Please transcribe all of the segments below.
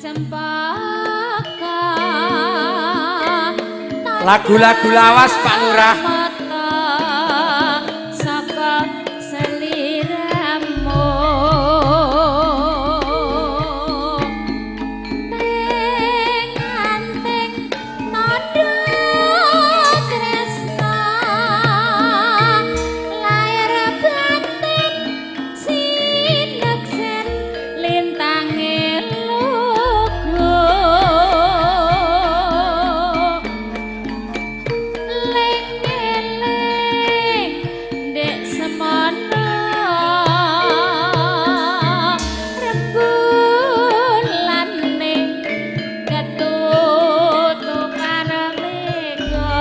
Cempaka. Lagu-lagu lawas, Pak Lurah. Mata saka seliramu. Teng anting tandha tresna lair batin sineksen lintange lugu. Ling-eling ndek semono rembulane ketutupan mega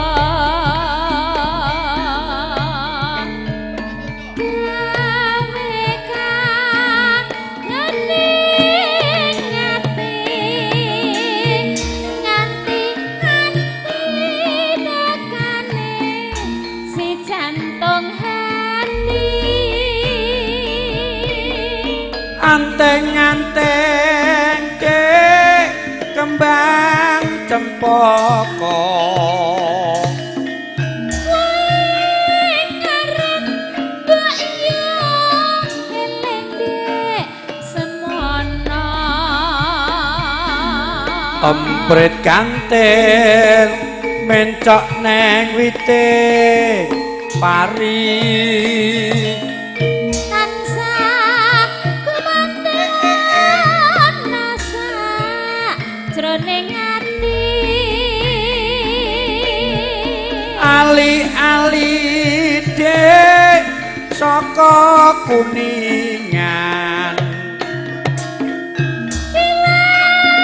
gawe kagening ati nganti ati tekane si jantung hati. Anteng-anteng dek kembang cempaka. Wing aran mbok yo eling dek semono. Emprit kantil mencok neng wite pari. Tansah kumanten jroning ati. Ali-ali dek saka Kuningan.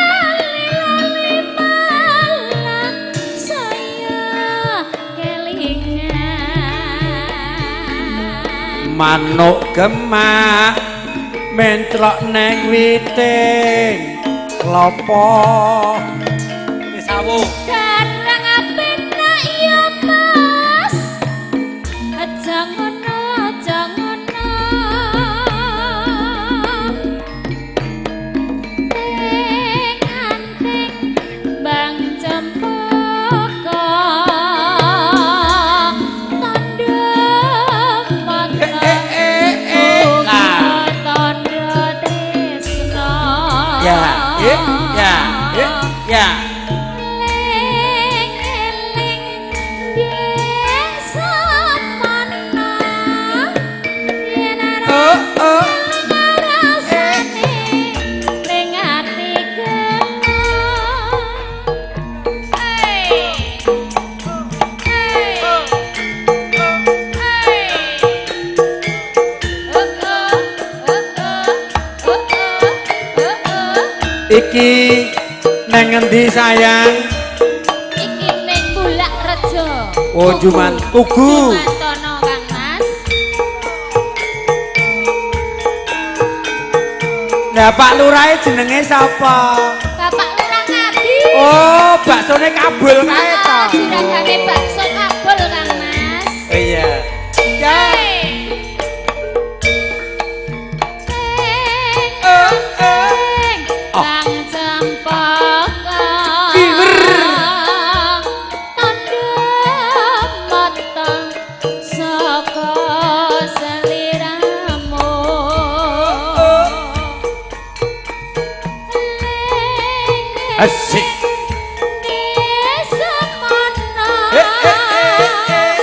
Lali-lali malah saya kelingan. Manuk gemak mentrok neng wite klopo. Sawu. Garang penak ya Mas, aja ngono, aja ngono. Ting anting bang cempaka tandha mata Lah. tandha tresna. Ya, ya, ya. Eling eling dek semono yen arep Oh, oh. rasane ning ati gelo. Hey hey hey, oh oh oh oh oh oh oh. Iki neng ngendi, sayang? Iki ning Bulak Rejo. Oh, Juman Tugu. Jumantono, Kang Mas. Lah, Pak Lurahe jenenge sapa? Bapak Lurah Ngadi. Oh, baksone kabul kae ta. Oh, juragane bakso kabul, Kang Mas. Oh, iya. Ya. Hey. Eh, eh. Oh. Kang Cempaka. Kiwer. Tandha mata saka seliramu. Asik. Semono Eh, eh, eh, eh.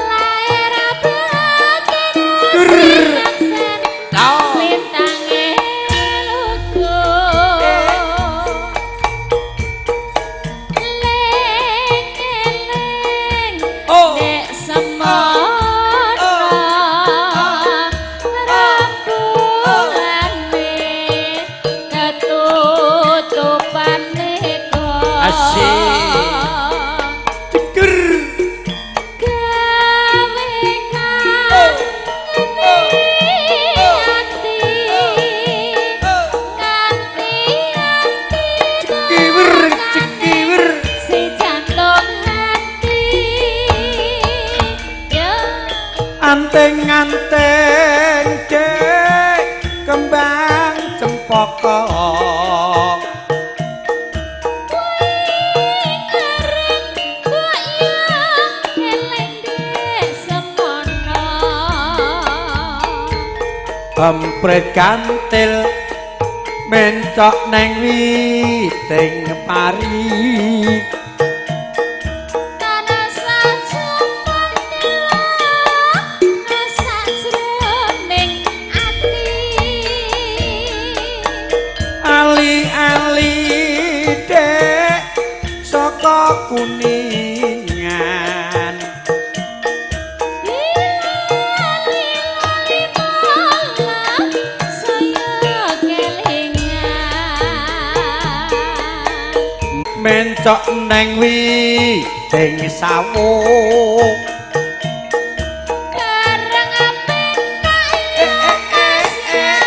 lair batin Dur. sinaksen Tau. lintange lugu. Ling eling Oh. dek semono rembulane ketutupan mega. Asik. Ceger. Gawe kangeni ati nganti ati Cekiwer, cekiwer. si jantung hati ya. Anteng-anteng dek kembang cempaka. Emprit kantil mencok neng witing pari. Tanah sajroning sajroning ati. Ali-ali dek saka Kuningan. Lali lali malah saya kelingan. Mencok neng witing sawung. Barang penak ya Mas ya,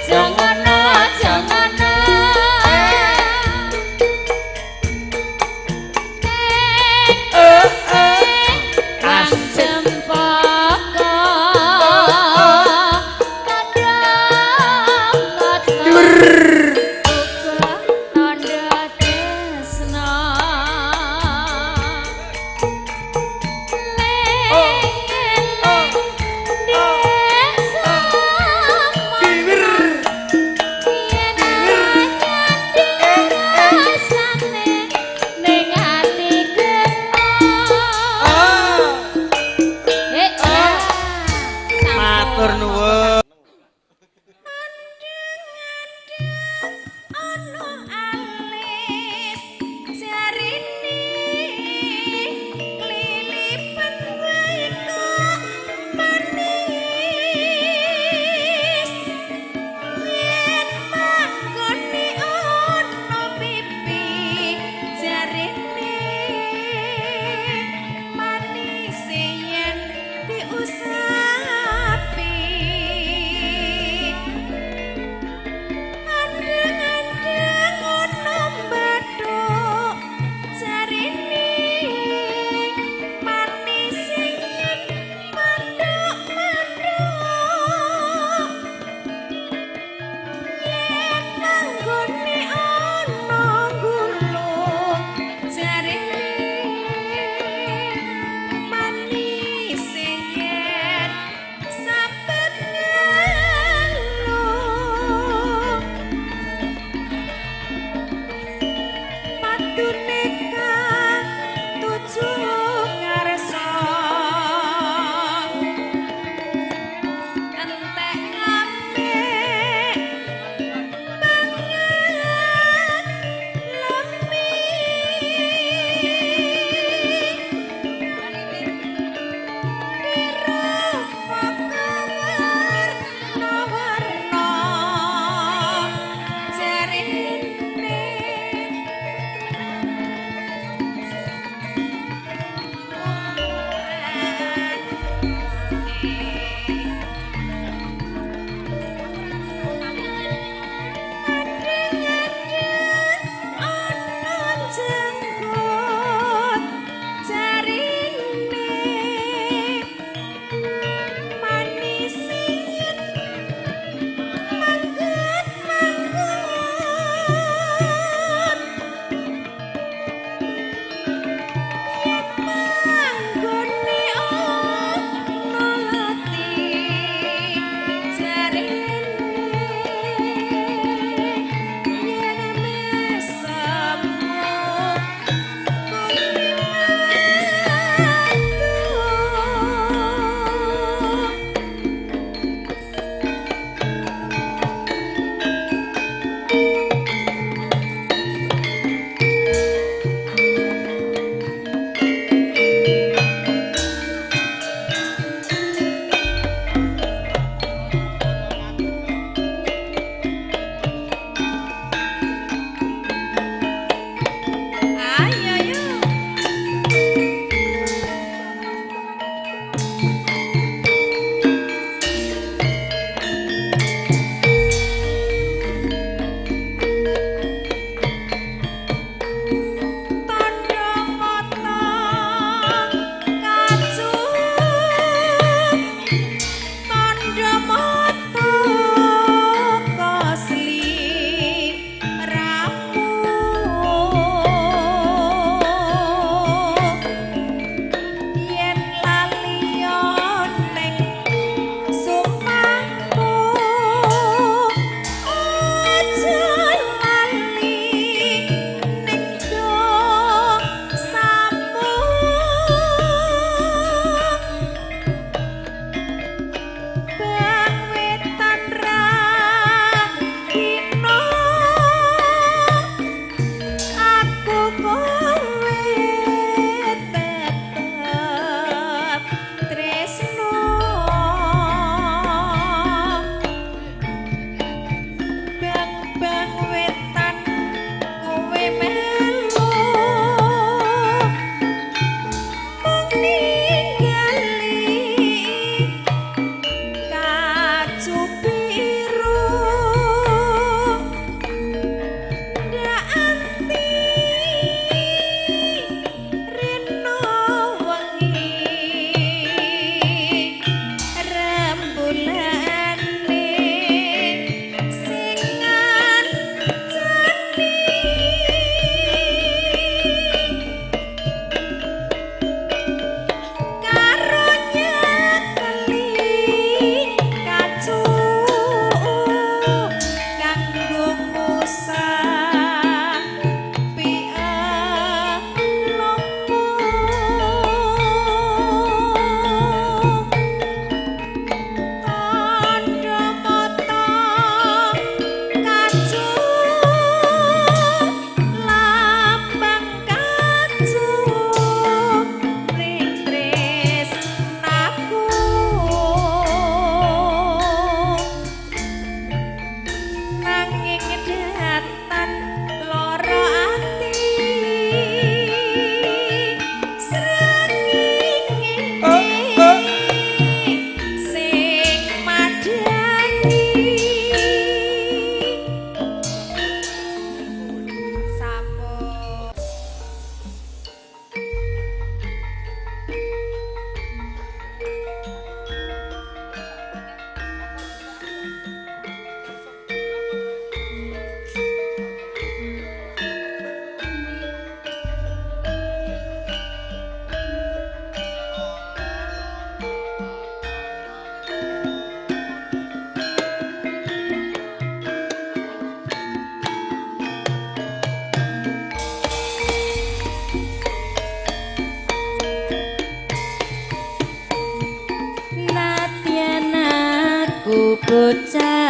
jangan jangan. Eh eh Kang asik. Cempaka tandha Ciwir. Uga tandha tresna.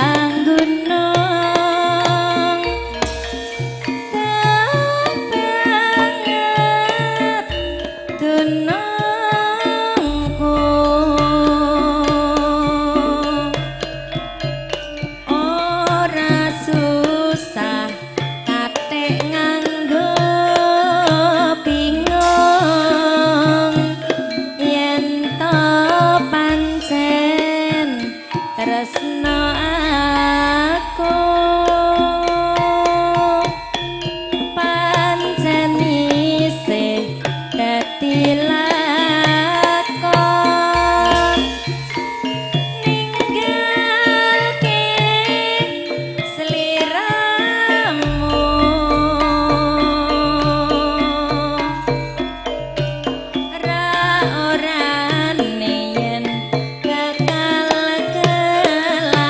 Nang gunung banget dunungku, ora susah katik nganggo bingung yen to pancen tresno aku, pancen isih dadi lakon ninggalke sliramu. Ra orane yen bakal kelakon.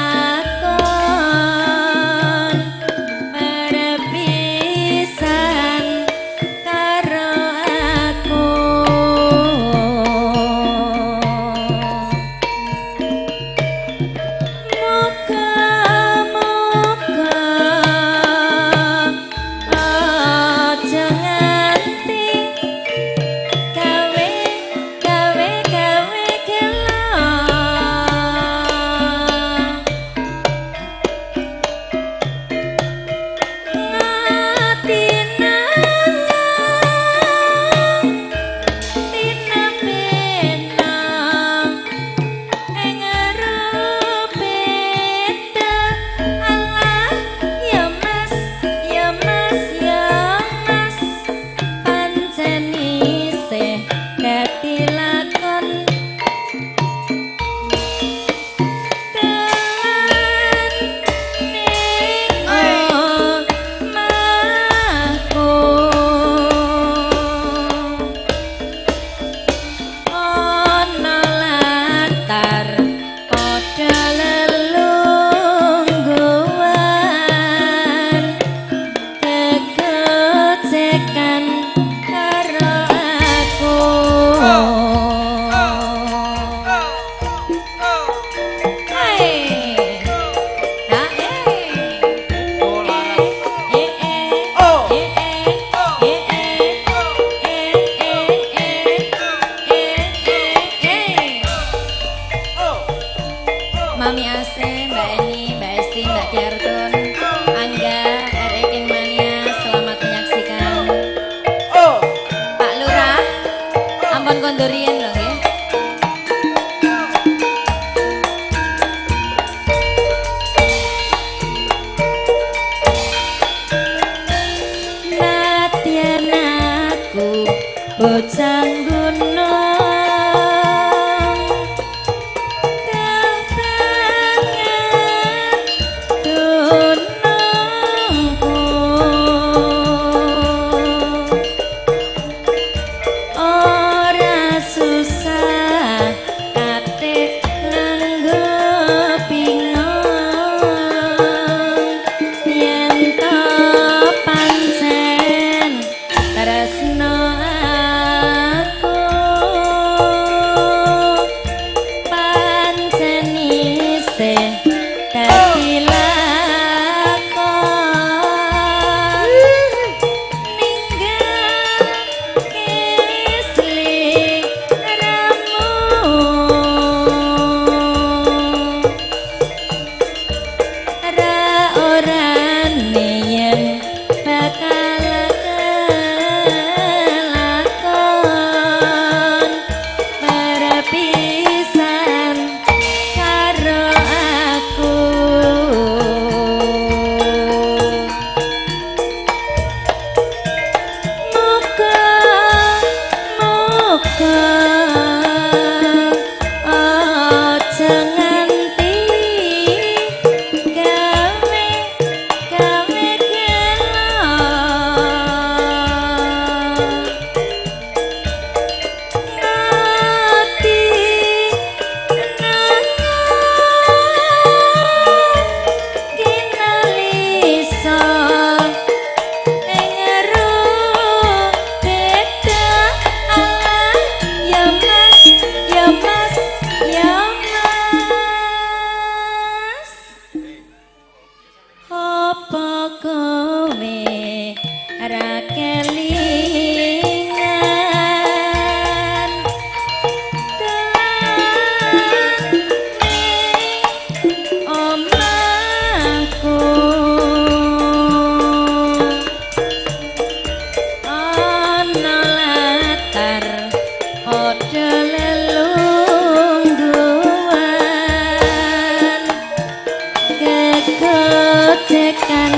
Gejekan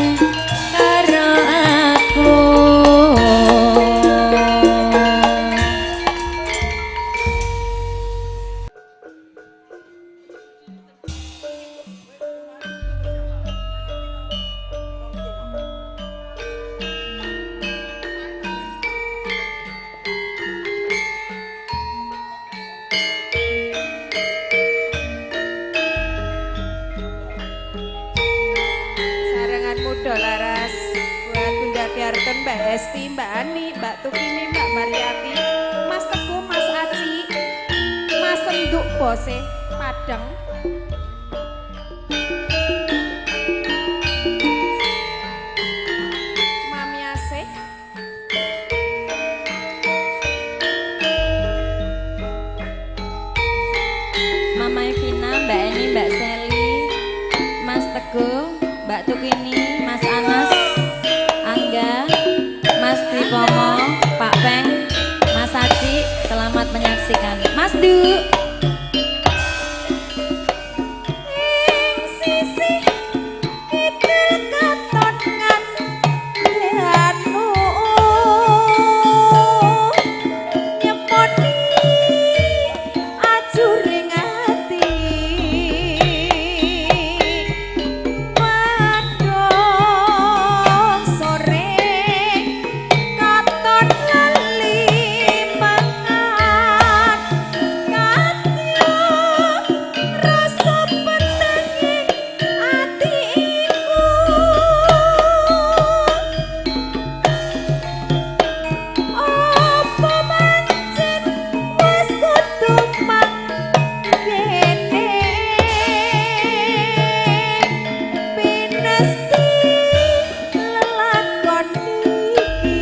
karo aku. Sarangan muda laras buat Bunda Biarton, Mbak Esti, Mbak Ani, Mbak Tukini, Mbak Mariati, Mas Teguh, Mas Aci, Mas Senduk Bose, Padang. Mami Asih. Mama Evina, Mbak Eni, Mbak Seli, Mas Teguh, Mbak Tukini, Mas Anas, Angga, Mas Dwipomo, Pak Peng, Mas Aci, selamat menyaksikan. Mas Du. Ing sisih kidul katon ngandhanu nyeponi ajuring ati madhong sore katon lali mangan katya rasa petenge atiku apa pancen wis kudu mangkene pinesti lelakon iki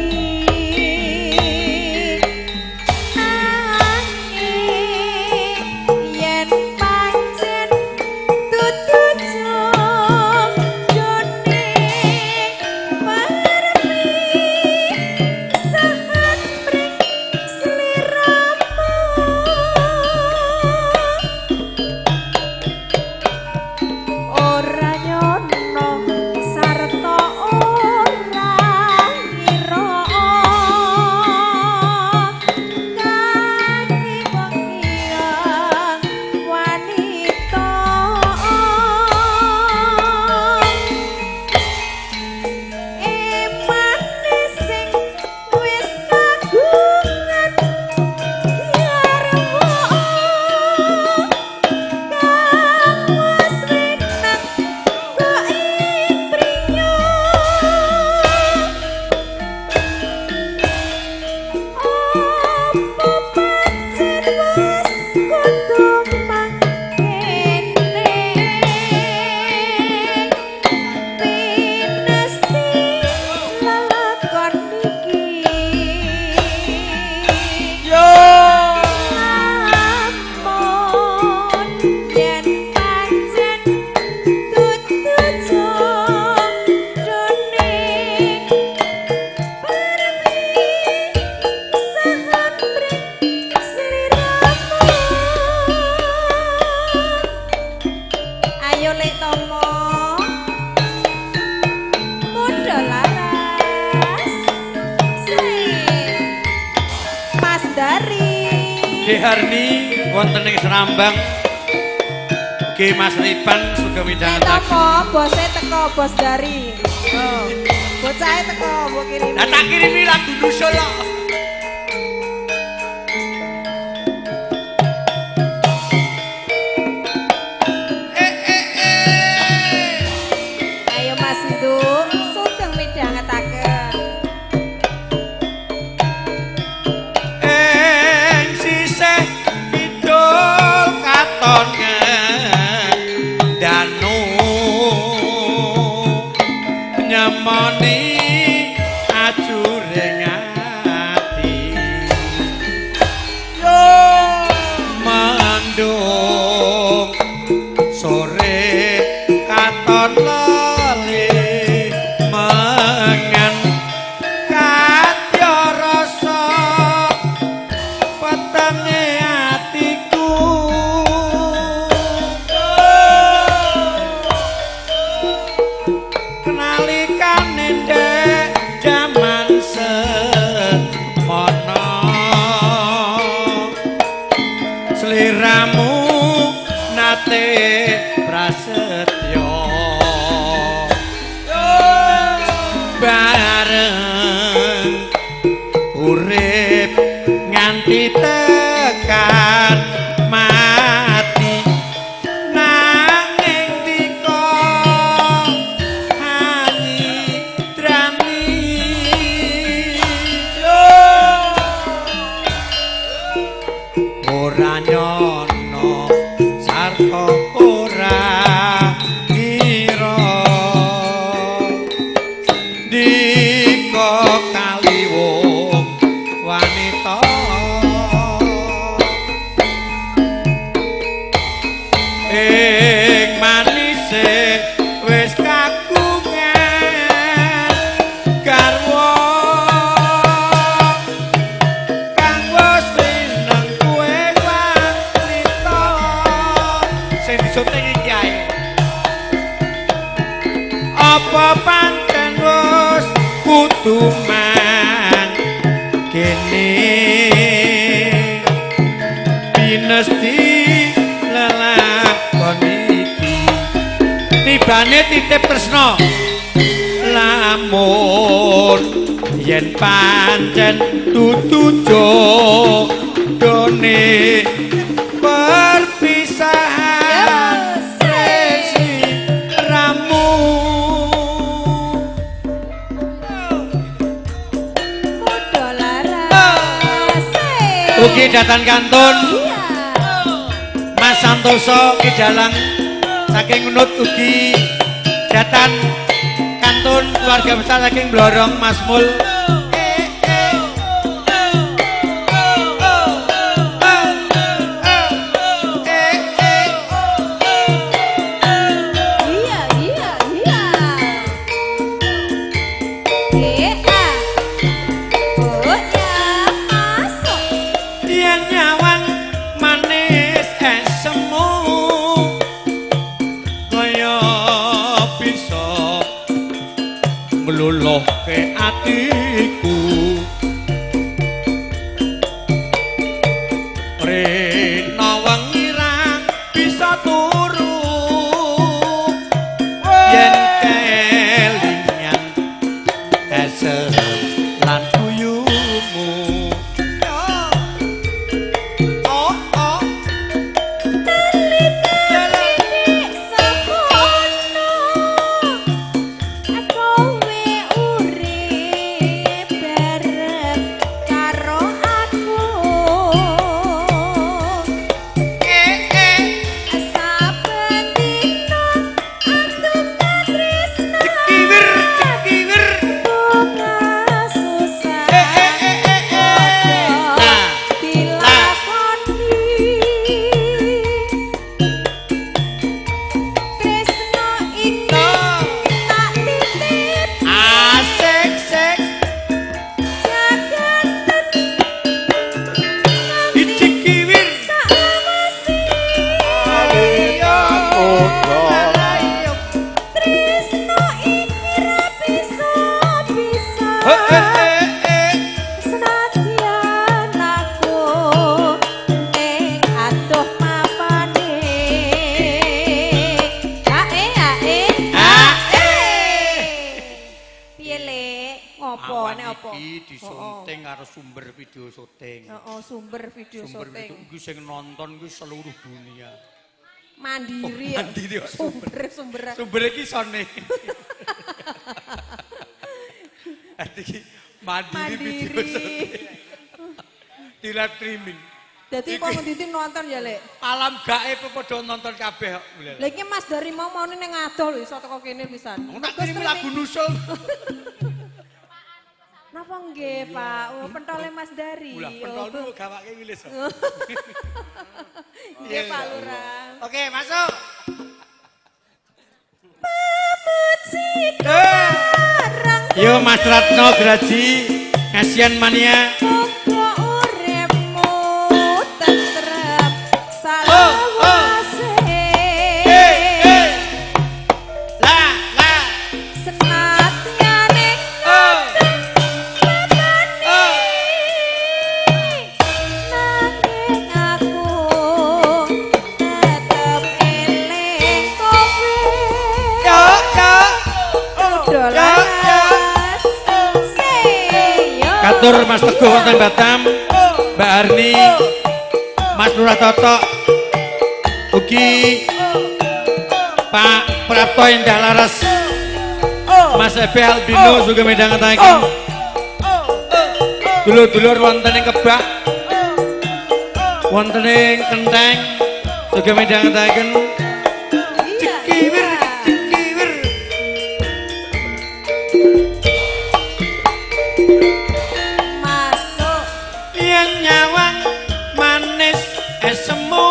nanging yen pancen dudu jojone perpisahan pring sliramu ora nyono sarta ora ngira kangge wong liya wanita emane sing wis kagungan garwa kang wis wenang kok ing priya apa pancen wis kudu mangkene pinesti lelakon iki Yo. Lamun yen pancen dudu jojone perpisahan pring sliramu. Ayo Lek Tomo muda laras sing Mas Dari Ki Harni wonten ing Serambang. Ki Mas Ripan sugeng Lek midhangetaken. Tomo bose teko bos Dari. Oh. Bocahe teko mbok kirimi. Lah tak kirimi lagu nusul kok. Eh eh eh. Ayo Mas Nduk, sugeng midhangetaken. Ing sisih kidul katon danu nyemoni ajuring ati yo mendung sore katon lali mengan katya rasa petenge atiku. wis kagungan garwa kang wis seneng kowe wanita sing disunting iki ae. Apa pancen wis kudu kene pinesti lelakon iki tibane titip tresna lamun yen pancen dudu jodone perpisahan ramu. Ugi datan kantun Mas Santoso Ki Dalang saking Ngunut, ugi datan kantun keluarga besar saking Blorong Mas Mul. Iya iya iya. Iya. Oh ya masuk. Yen nyawang manis esemu kaya bisa ngluluhke atiku rena wengi ra bisa turu yen kelingan esem lan guyumu. Oh, oh. Semono kowe urip bareng karo aku. Saben dina aku tresna. Cekiwir, cekiwir. Bunga susah. Nah, Dilakoni tresno iki tak titip asik sik. jagat Dicekiwir. saklawase tresno iki ra bisa bisa senadyan aku ing adoh mapane. Ae ae ae. Piye le ngopo nek opo? Iki disunting karo sumber video syuting. Heeh, sumber video Sumber syuting. video iki sing nonton kuwi seluruh dunia. Mandiri ya. Mandiri kok Sumber sumber. Sumber iki sone. Dadi iki mandiri video Mandiri. syuting. Di live streaming. Dadi kok ngendi nonton ya, Lek? Alam gaib padha nonton kabeh kok. Lha iki Mas dari mau maune ning adoh lho iso teko kene pisan. Aku tak kirim lagu nusul. Napa nggih, Pak? Oh, pentole Mas Dari. Ulah pentolmu gawake wilis. Nggih, Pak Lurah. Oke, masuk. Sekarang Yo Mas Ratno Graji, Kasian Mania. muga uripmu tentrem Oh, oh. salawase. Eh, eh. La, la. Senadyane Oh. Oh. nanging aku tetep eling kowe. Yo, yo. Yo, laras. Seyo. Katur Mas Teguh wonten Batam, Mbak Arni, Mas Lurah Totok, ugi Pak Prapto Indah Laras, Mas Epe Albino sugeng midhangetaken. Dulur-dulur wonten ing Kebak, wonten ing Kenteng sugeng midhangetaken. Iya, Cekiwir, iya. cekiwir. Masuk. Yen nyawang manis esemu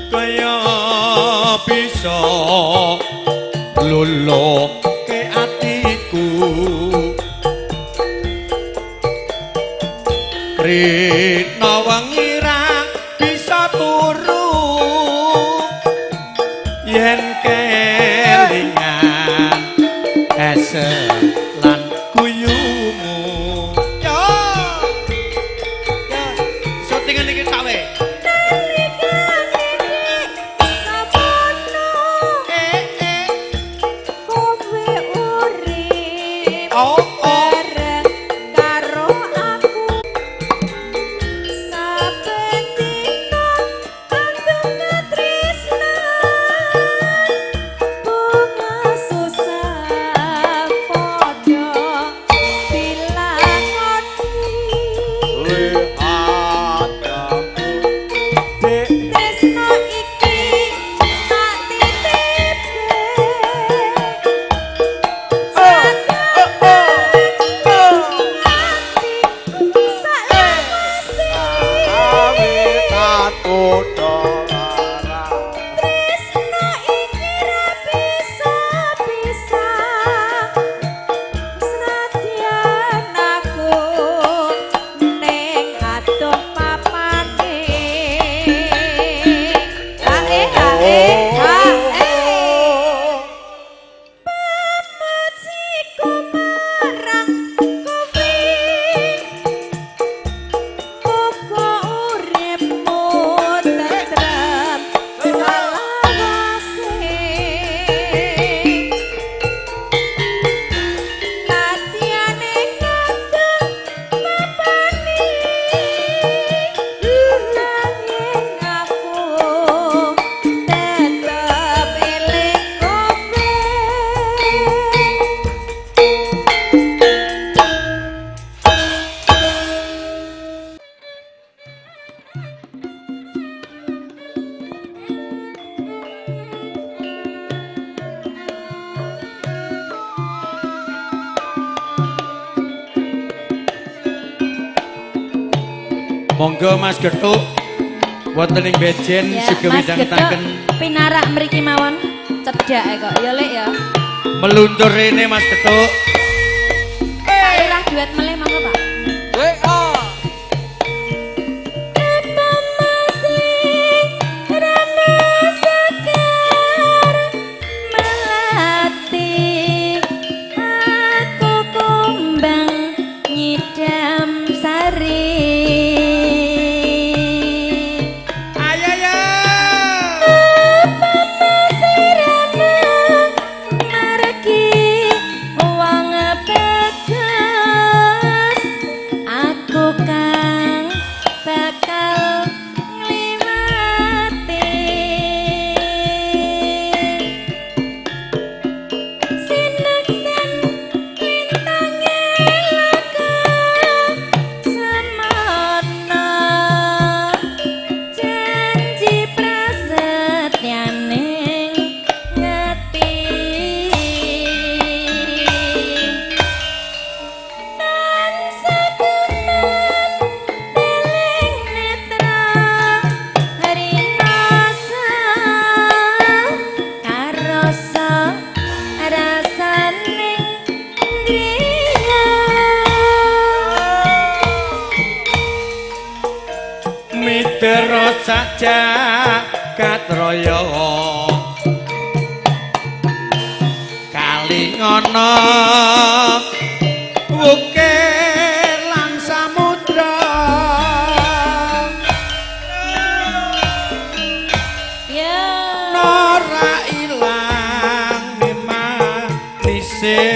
kaya bisa Lolo ke atiku Rina wengi ra bisa turu yen kelingan ese lan guyumu. Yo. Yo, syutingan iki tak we. Eh eh. Kowe urip Oh oh. bareng karo aku saben dina kandung katresnan bunga susah padha dilakoni tresno iki tak titipke tresno iki ra bisa-bisa senadyan aku ning adoh papane. Ae ae ae pamajiku marang kowe muga uripmu tentrem selawase. Ladyane kadung mapani nanging aku tetep eling kowe. Monggo Mas Gethuk wonten ing Bejen Ya, sugeng Mas Gethuk midhangetaken pinarak mriki mawon cedhak kok ya Lek ya. Meluncur rene Mas Gethuk. Pak Lurah duet melih monggo Pak. Apa Mas Rana sekar melati aku kumbang nyidam sari. Ayo yo. Apa Mas Rana margi wong bagus aku kang bakal ngliwati. Sinaksen lintange laka semono janji prasetyaning ngati tansah keman eling netra rinasa karasa rasaning griya. Midera jagat raya kalingono wukir lan samudra. Ya. Ora ilang manise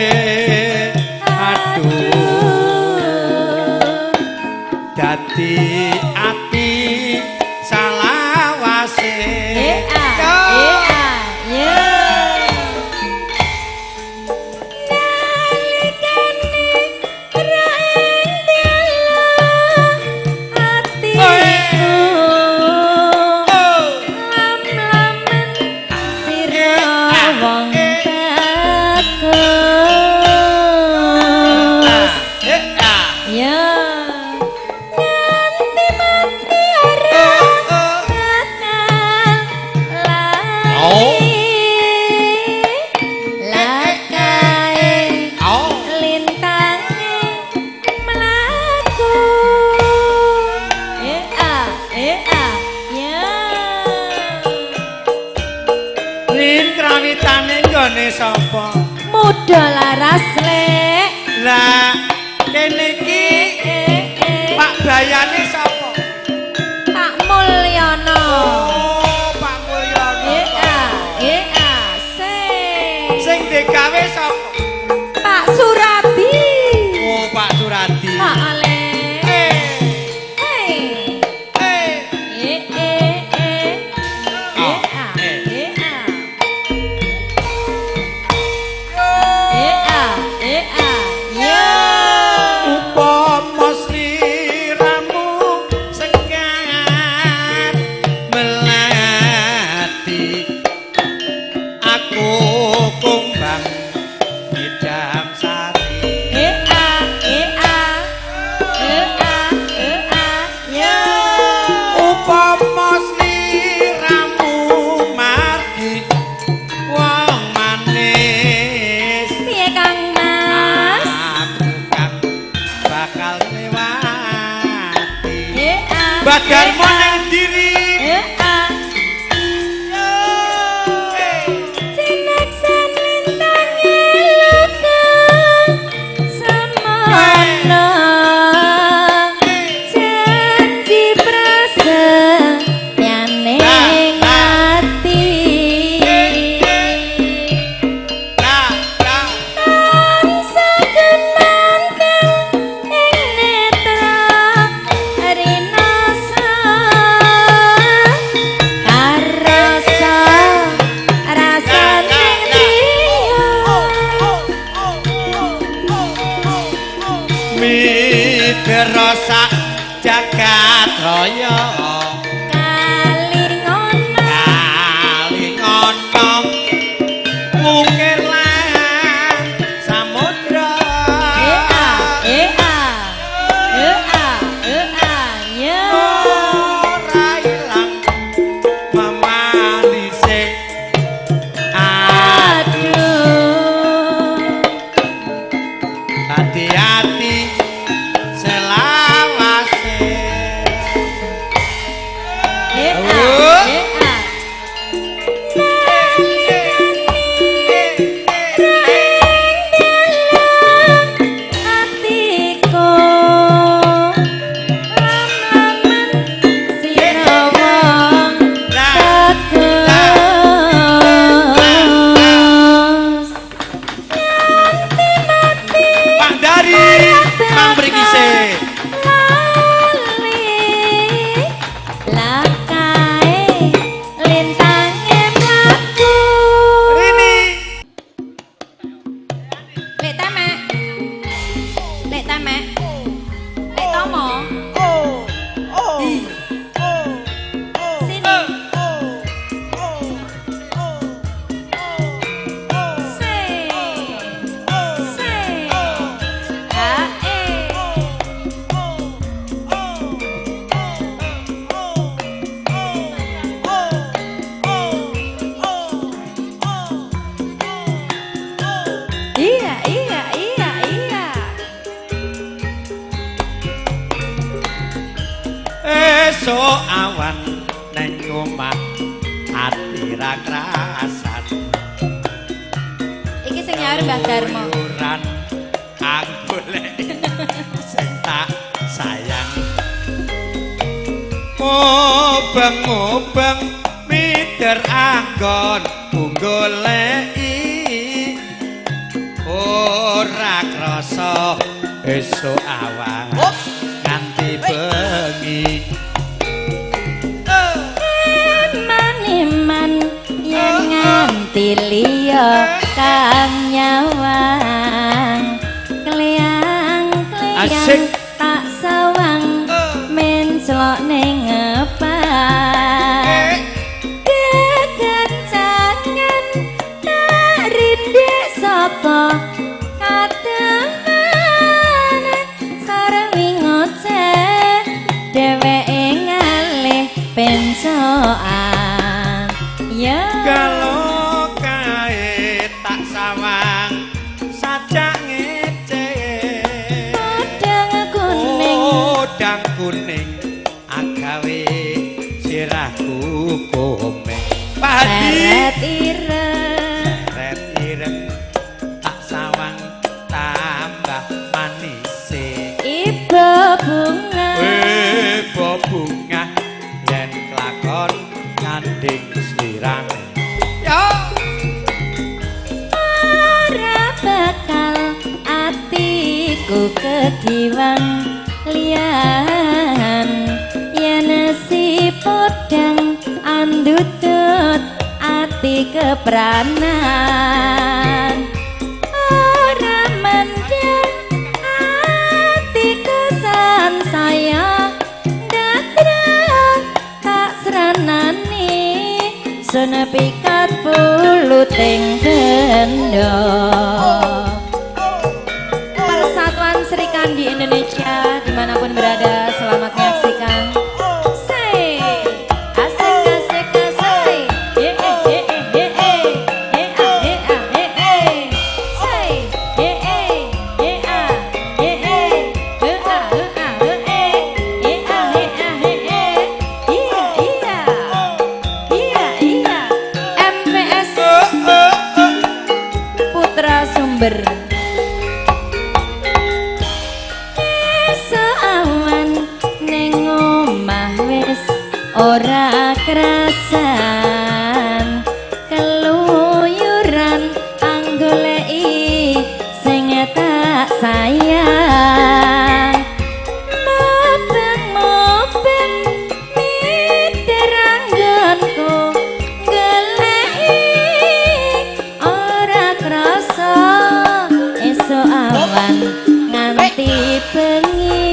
aduh dadi ati salawase. Ea, Yo. ea, ye. Nalikane ra ing dalan atiku Oh. lam-lamen sira wong bagus. Nggone sapa? Muda laras lek. Lah kene iki Pak Bayane sapa? Pak Mulyono. Oh, Pak Mulyono. Iya, sing digawe sapa? Pak Suradi. Oh, Pak Suradi. Pak Ale. Upama sliramu sekar melati, aku kumbang idam sari. Upama sliramu margi wong manis, Piye Kang Mas? Aku kang bakal nglewati. Mbah Darmo nang diri. Cinaksan lintange luka semono, janji prasetyane ati. Tansah kemanteng ing netra rinasa, karasa rasane liya. Midra sak jagat raya, Kalingono kalingono ukir lan samudra. Ora ilang memanise. Aduh. Hati-hati selawase. Atiku lam-laman sira wong teges. Pak Dari, Mang mriki sik. Lali lakae lintange mlaku. Rini. Lek tamek. Lek tamek. Lek tomo. Sini. Se. Se. A E. Iya. Esuk awan neng omah ati ra krasan. Iki sing nyaur Mbah Darmo. Keluyuran anggolek sing tak sayang. Mubeng-mubeng mider anggon goleki, ora krasa esuk awan nganti bengi. Eman-eman yen nganti liya kang nyawang, kleyang-kleyang Asik. Tak sawang menclok ning ngepak. Kekencangan tak rindek saka kateman, sarwi ngoceh dheweke ngalih pencokan ya. Kalau kae tak sawang sajak ngece, Podang kuning, podang kuning agawe sirahku komeng. Pak Hadi. Seret ireng. Seret kegiwang liyan yen si podang andutut ati kepranan ora mendeng ati kesan saya datra tak sranani senepikat puluting benda. Persatuan Srikandi Indonesia dimanapun berada, selamat menyaksikan. Say, asik asik asik, ye ye ye ye, ye a ye a ye ye, say, ye ye ye a ye ye, he a he a he ye, ye a ye a ye ye, iya iya iya iya. MPS Putra Sumber. Ora krasan keluyuran anggoleki sing tak sayang mobeng-mobeng miter anggonku goleki ora krasa esuk awan nganti bengi.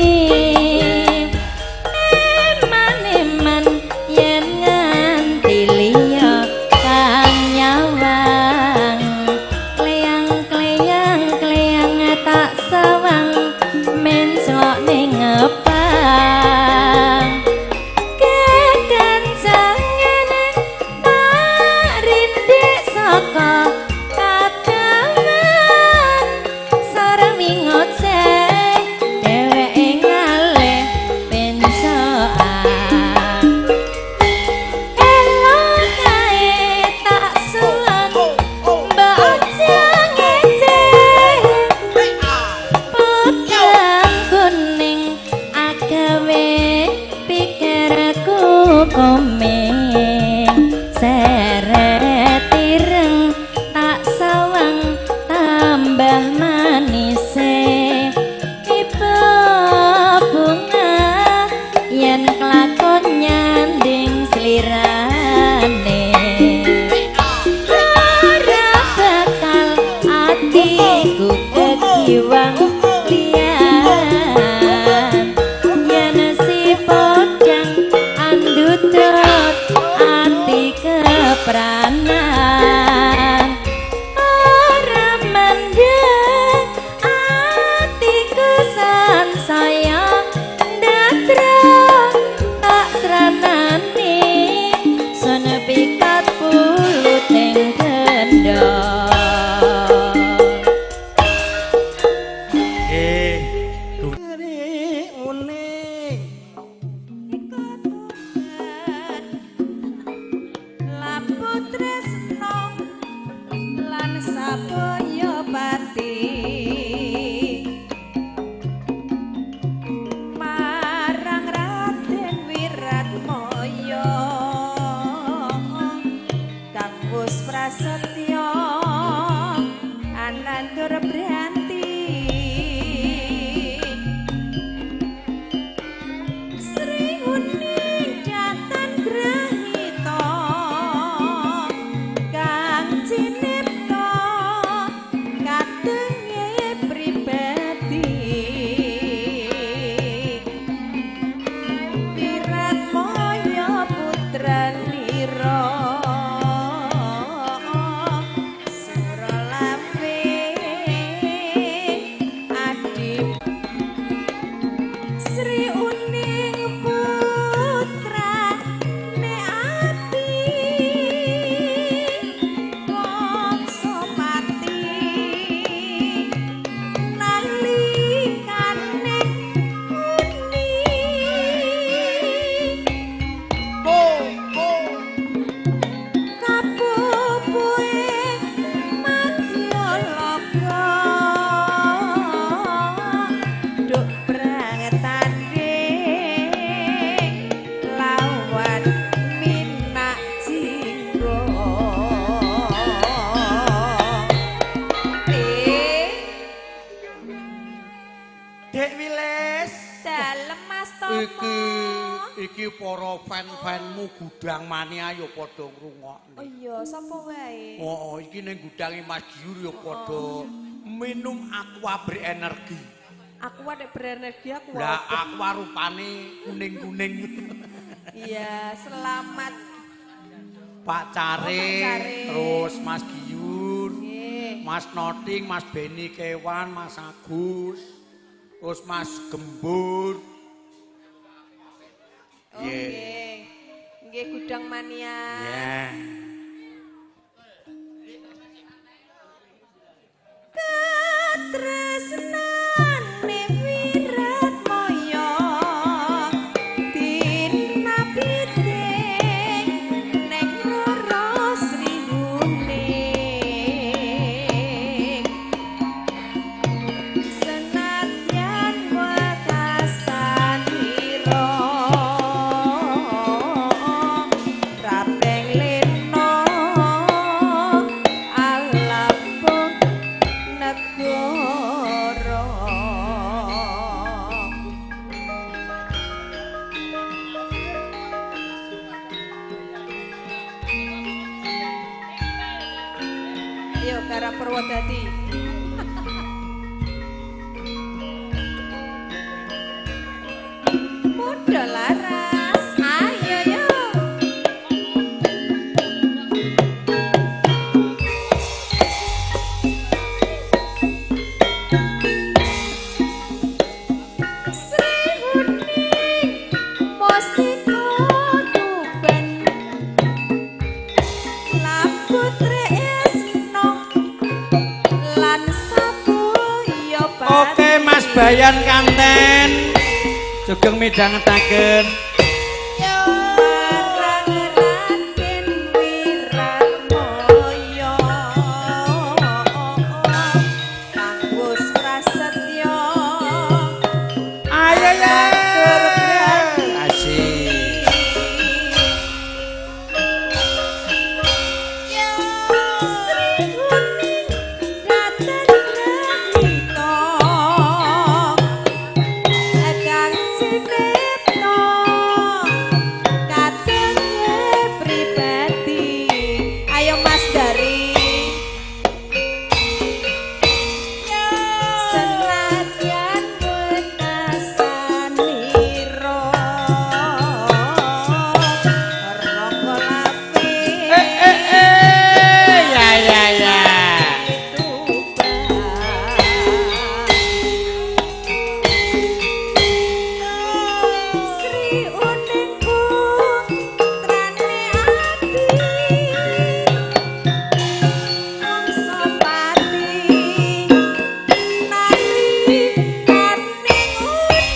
Kang cinipta Iki para fan-fanmu Gudang Mania ya padha ngrungokne. Oh iya, sapa wae? Oh, iki ning gudange Mas Giur ya padha minum aqua berenergi. Aqua nek berenergi aku. Lah aqua rupane kuning-kuning. Iya, selamat Pak Care, Oh, Pak Care. Terus Mas Giur, nggih. Mas Noting, Mas Beni Kewan, Mas Agus, terus Mas Gembur. Oh, nggih. Nggih Gudang Mania. Yeah. Katresnane Wiratmoyo tinapite neng Roro Sri Huning senadyan wekasanira rapeng lena alapung negara. Ayo garap Purwodadi. Muda laras, ayo yo. Sri Huning Mustika Tuban Laputre Esno lan Sabuya Pati. Oke Mas Bayan Kanten sugeng midhangetaken. Marang Raden Wiratmoyo kang wis prasetya. Ayo ya. Asik. Sri Huning Raden Granita kang cinipta katenge pribadi. Ayo Mas Dari. Senadyan wekasanira Raka lapik Eh eh eh ya ya ya. Sri Uning putrane ati Wangsapati nalikane uning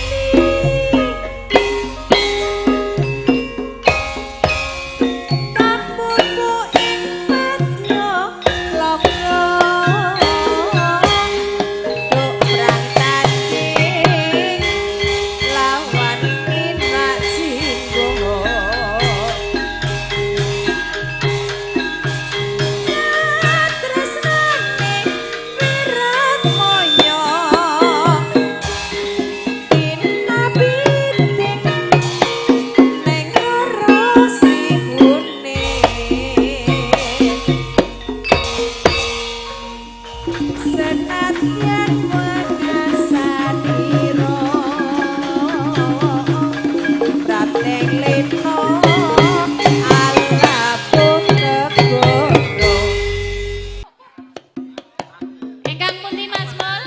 kamuku ing madya loka duk prang tanding lawan Minak Jinggo. Katresnane Wiratmoyo tinapiting neng Roro Sri Huning senadyan wekasanira prapteng lena alapung negara. Ingkang pundi Mas Mul?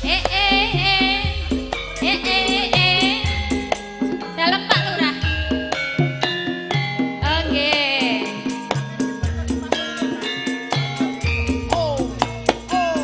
Eh eh eh. Eh eh eh. Dalem Pak Lurah. Oke. Oh oh.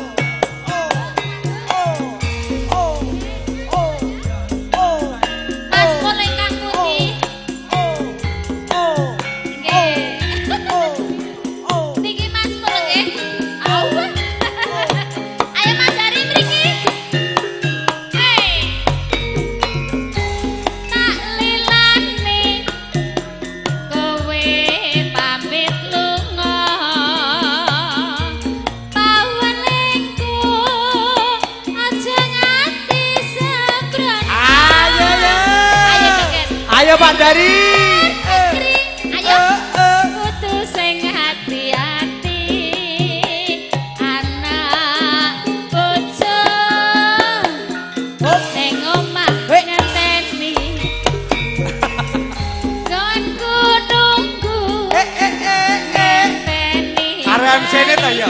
Ayo Pak Dari. Ayo. Kudu sing hati-hati. Anak bojo ning omah ngenteni. Gonku nunggu. Ngenteni. Karo MC-ne ta ya?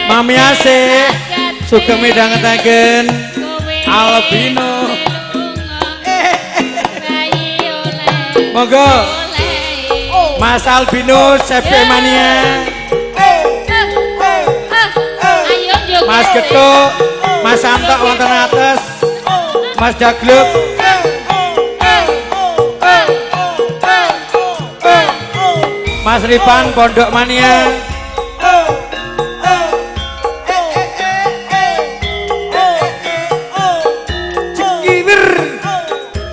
Mami Asih sugeng midhangetaken Albino. Monggo Mas Albino CP Mania, Mas Getuk, Mas Antok wonten atas, Mas Jagluk, Mas Ripan Pondok Mania.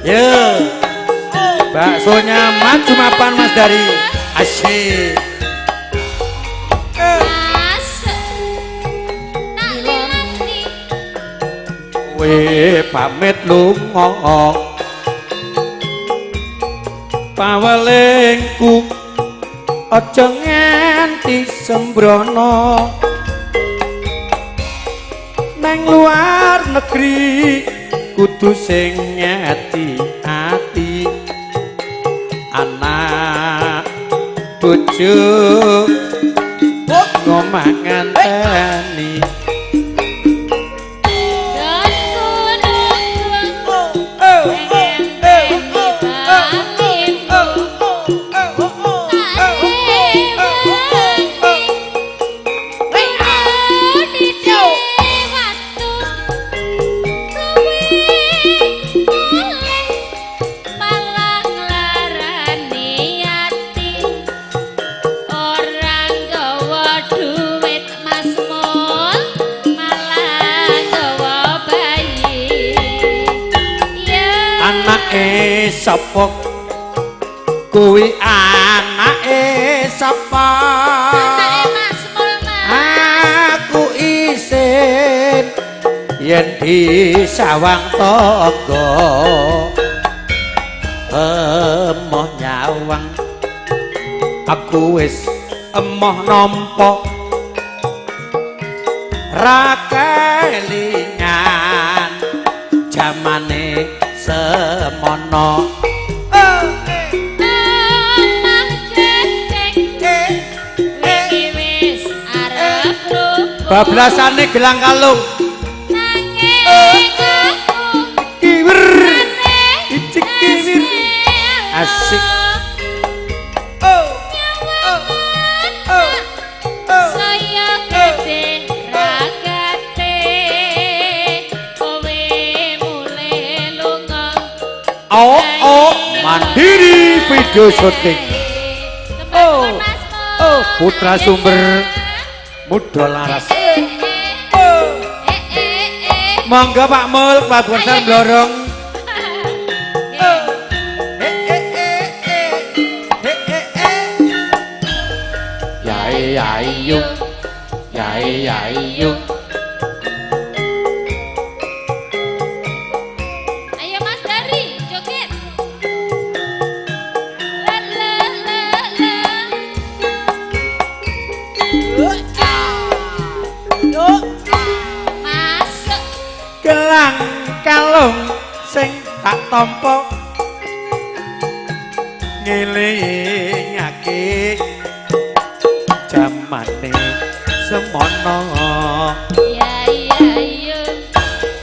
Ya, baksonya maju mapan Mas Dari. Asyik. Kowe pamit lunga pawelingku aja nganti sembrono nang luar negeri kudu sing ati-ati anak bojo ngomah nganteni. Anake sapa kuwi anake sapa? Anake Mas Mul, Mas. Aku isin yen disawang tangga emoh nyawang aku wis emoh nampa ra kelingan jamane semono. Omah gedhek wingi wis arep rubuh. Bablasane gelang kalung nanging aku kiwir icik kiwir asik. Saya gedhe ragate kowe mulih lunga. Oh, oh, Mandiri Video Syuting. Oh, oh, Putra Sumber Muda Laras. Monggo Pak Mul, Pak Borsal Blorong. Yai yai yuk, yai yai yuk. ketampa ngelingake jamane semono. Ya ya yo,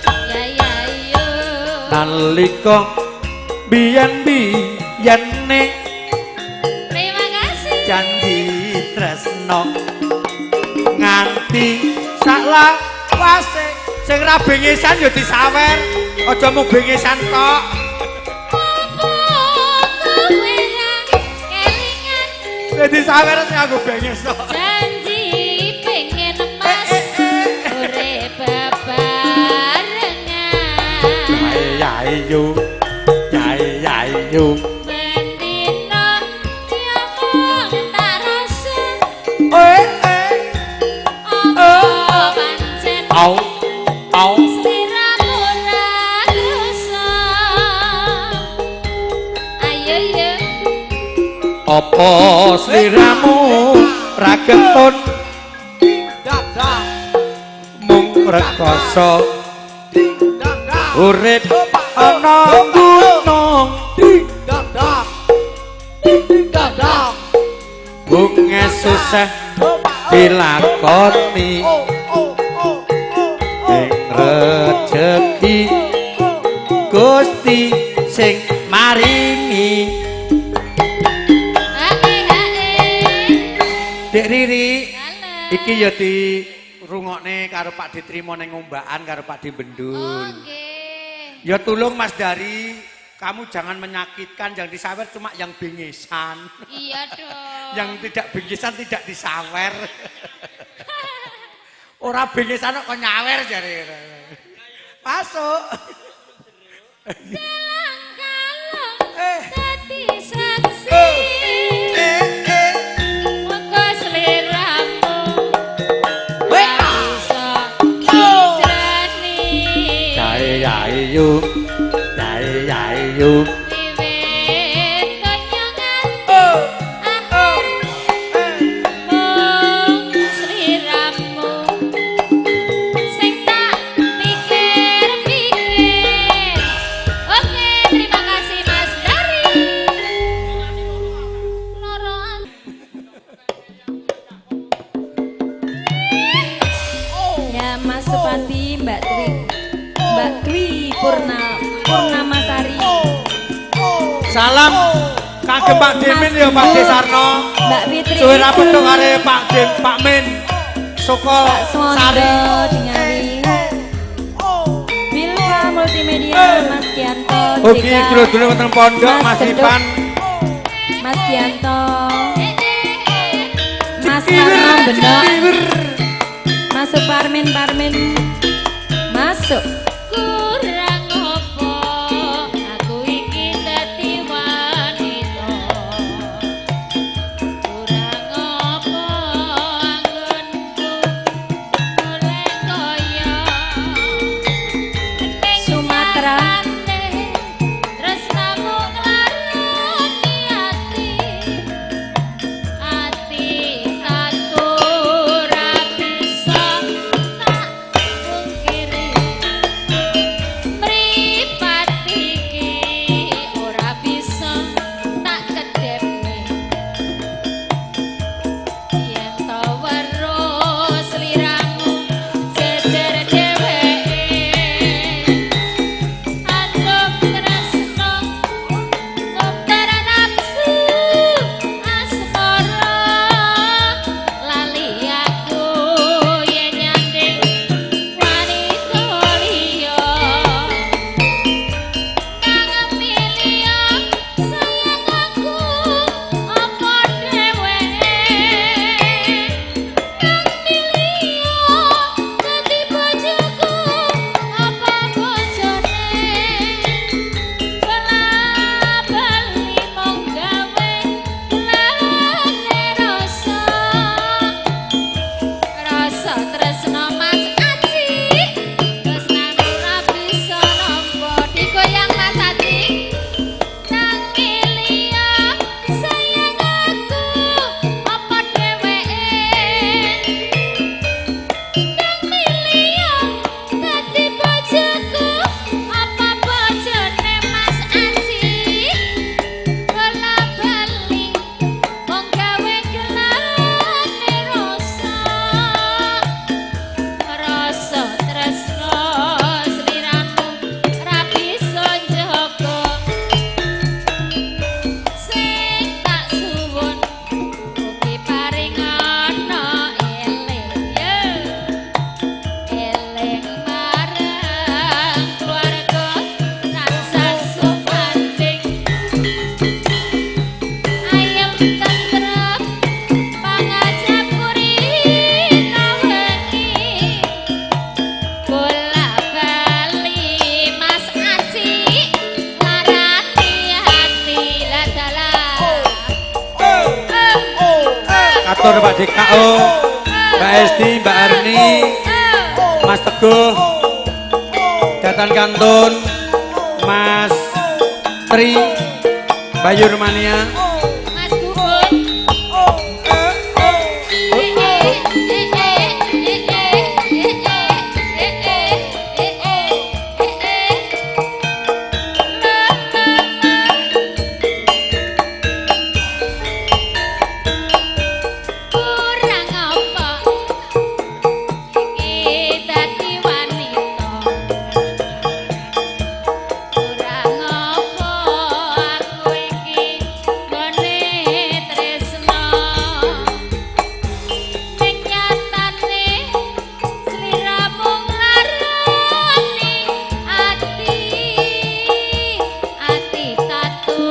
ya ya yo. Nalika biyen-biyene terima kasih janji tresno nganti saklawase. Sing ra bengesan ya disawer, aja mung bengesan tok. Kowe ra kelingan disawer sing aku benges tok. Janji pengen mas urip bebarengan. Ya yo, ya ya yo. Bendino yo mung tak rasa. Eh eh. Apa pancen au au sliramu ora krasa. Ayo yo. Apa sliramu ra getun mung rekoso urip ana gunung bunga susah dilakoni ing rejeki Gusti sing maringi. Dek Riri, iki ya di rungokne karo Pak Ditrimo ning Ngombakan karo Pak Di Bendul. Oh, nggih. Ya tulung Mas Dari, kamu jangan menyakitkan, yang disawer cuma yang bengesan. Iya dong. Yang tidak bengesan tidak disawer. Ora bengesan kok nyawer jare. Masuk. Dalang-dalang dadi saksi. Monggo sliramu iso hijrani. Jae ayu, jae ayu. Wiwit konyongan akhir mung sliramu sing tak pikir-pikir. Oke, terima kasih Mas Dari. Loroan. Ya Mas Supati, Mbak Dwi, Mbak Dwi Purnamasari. Salam kagem Pak Dimin ya Pak Desarno. Mbak Fitri. Suwe ra petuk karo Pak Dim, Pak Min. Soko Pak Sari. Suwondo Dingawi. Bilva Multimedia Mas Gianto. Ugi dulur-dulur wonten pondok Mas Ipan. Mas Gianto. Mas Parno Benok. Mas Suparmin Parmin. Masuk. Kurang opo aku iki dadi wanita, kurang opo anggonku golek kaya Sumatera. Tresnamu nglarani ati, ati aku ora bisa tak pungkiri. Katur Pak DKO, Mbak Esti, Mbak Arni, Mas Teguh, Datan Kantun, Mas Tri, Bayu Rumania, Mas Gugun. Kurang apa iki dadi wanita, kurang apa aku iki nggone tresno, ning nyatane sliramu nglarani ati, ati tatu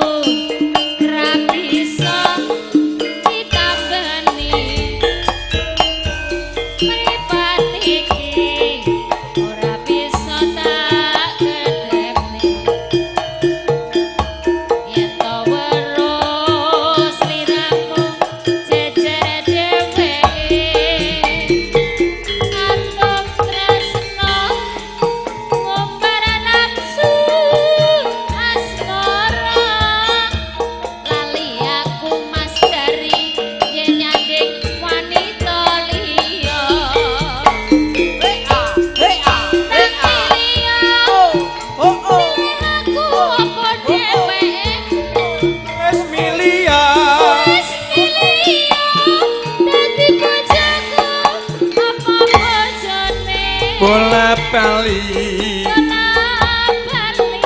ra bisa ditambani, mripat iki ora bisa tak kedepne, yen to weruh sliramu jejer dheweke, atom tresno ngumbar nafsu asmara, lali aku Mas Dari yen nyanding wanita liya. Tak liya pilih aku apa dheweke, Wis milia, wis milih dadi bojoku apa bojone, bola bali, bali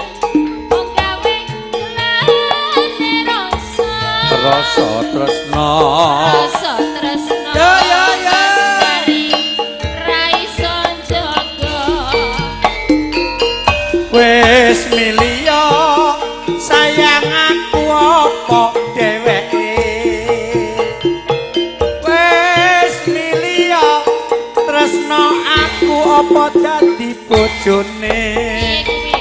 wong gawe gelane rasa, rasa tresno, rasa tresno. Ya, ya, ya. Mas Dari ra iso njaga. Wis milia, sayang aku apa dheweke, wis milia, tresno aku apa dadi bojone, Piye kuwi?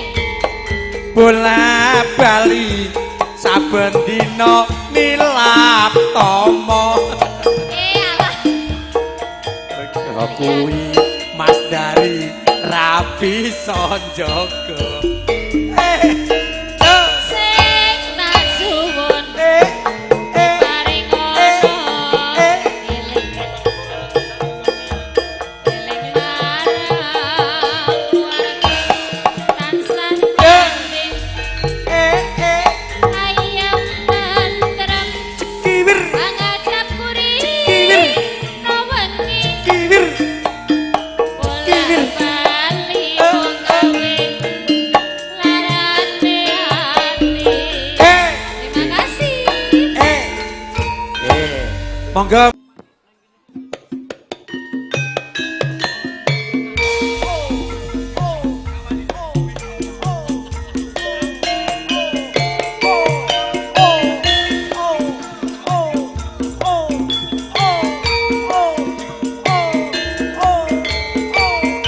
Bola bali saben dina nilap tomo. Eh alah. Kuwi Mas Dari ra bisa njaga. Eh, eh, Sing tak suwun eh, eh, paring ono eh. eling eling marang keluarga tansah eling, eh, eh, ayem tentrem, kiwir, angajap kuri Kiwir. no wengi, kiwir, bola bali wong gawe larane ati. Eh, Terima kasih. Eh, eh. Monggo.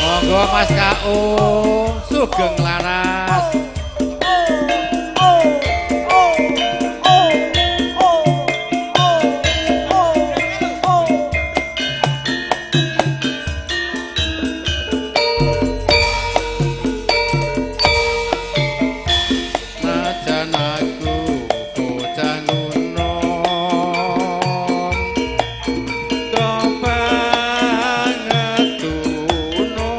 Monggo Mas KO sugeng laras. Najan aku bocah nom, do banget dunungku.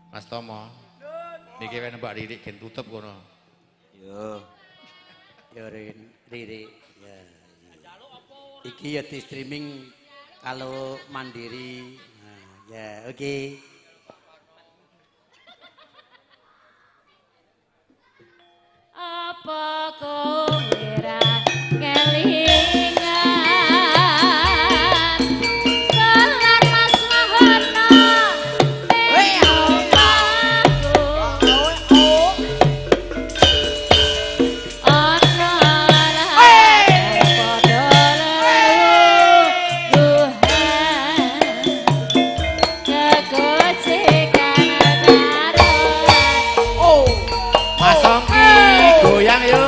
Mas Tomo. Niki wene Mbak Ririk gen tutup kono. Yo. Yo Ririk. Ya. Iki ya di streaming kalau mandiri. Nah, ya oke. Okay. Apa kowe ra kelingan Solar Mas Wahono ning omahku ana latar padha lelungguhan kegojekan karo Mas Ongki goyang yo.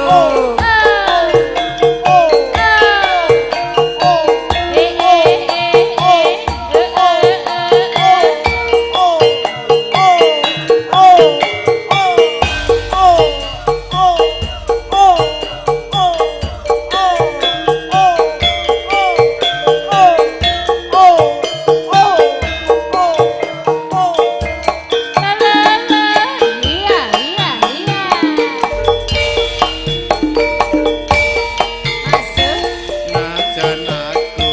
Najan aku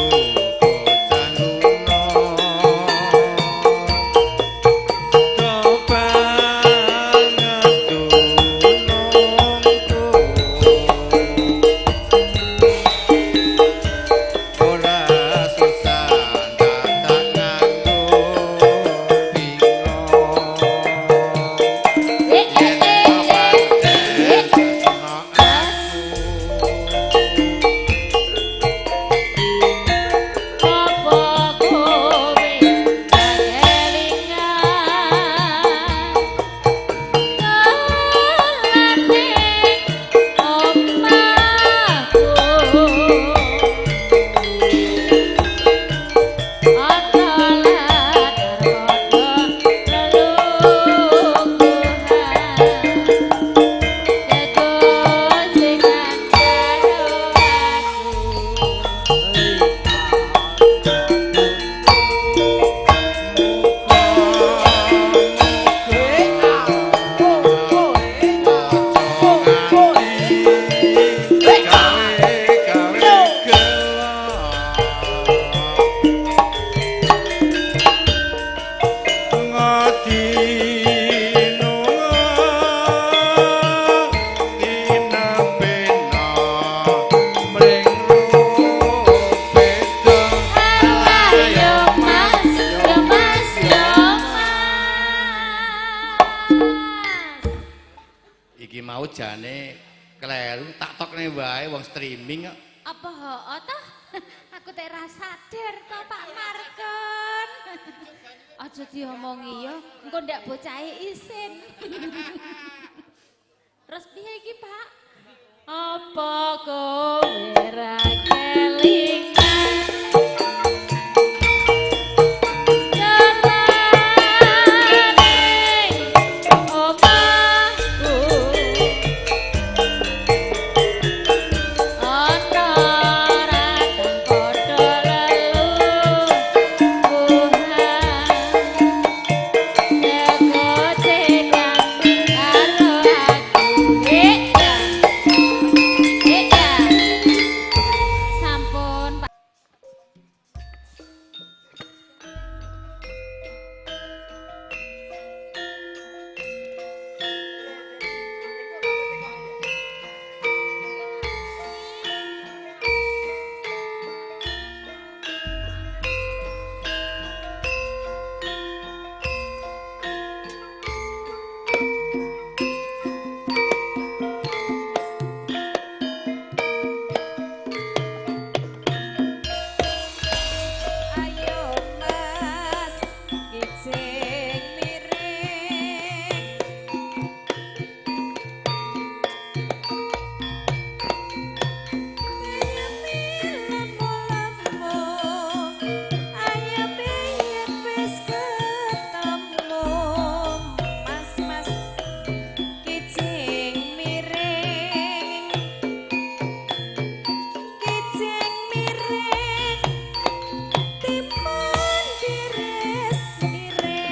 bocah ngono do banget dunungku ora susah dadak nganggo bingung yen pancen tresno aku. Apa kowe kelingan kelane omahku ana latar padha lelungguhan kegojekan karo aku. Alah yo Mas, yo Mas, yo Mas. Iki mau jane kleru tak tokne wae wong streaming kok. Apa hoo toh? Aku tek ra sadar to Pak Markon. Aja diomongi yo, engko ndak bocahe isin. Terus piye iki, Pak? Apa kowe ra kelingan? Jalane omahku ana ratang padha lelungguhan kegojekan karo aku. Ya. Ya. Sampun Pak. Ayo Mas kijing miring lemu-lemu ayo yen wis ketemu Mas Mas kijing miring kijing miring timun diris iris.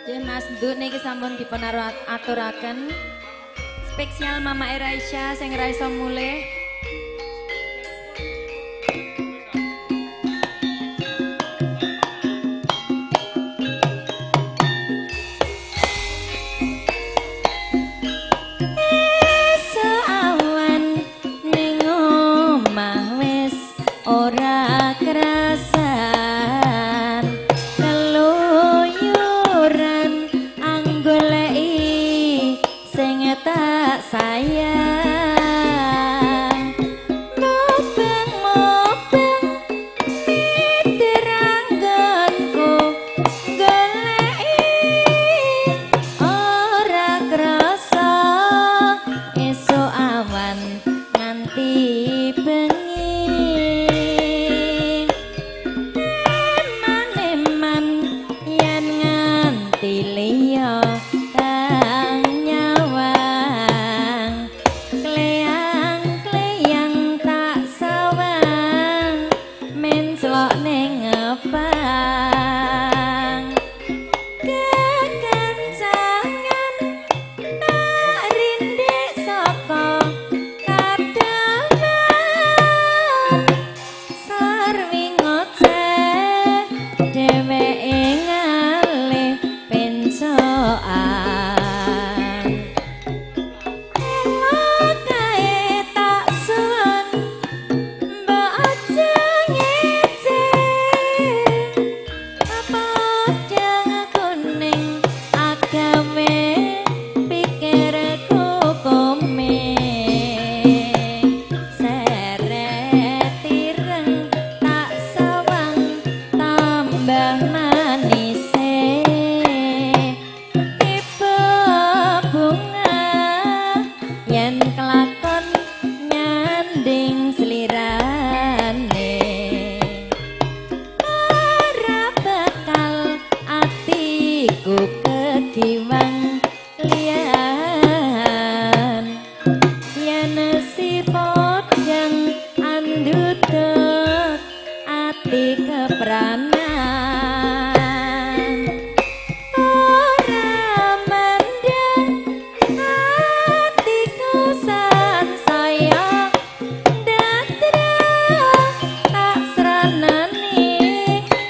Nggih Mas Nduk niki sampun dipun aturaken. Spesial Mama Raisya sing ra iso mulih. Esuk awan ning omah wis ora krasan, keluyuran anggoleki sing tak sayang. Mubeng-mubeng mitranggonku goleki ora krasa, esuk awan nganti bengi. Eman-eman yen nganti liya kang nyawang, kleyang-kleyang tak sawang menclok ning ngepang. Kekencangan tak rindik saka kademan, sarwi ngoceh dheweke ngalih pencokan. Elok kae tak suwun mbok aja ngece, podang kuning agawe pikirku komeng. Seret ireng tak sawang tambah manise, tipe bunga yen kelakon nyanding slirane. Ora bakal atiku kegiwang liyan, yen si podang andudut ati kepranan. Ora mendeng atiku sansaya ndadra tak sranani,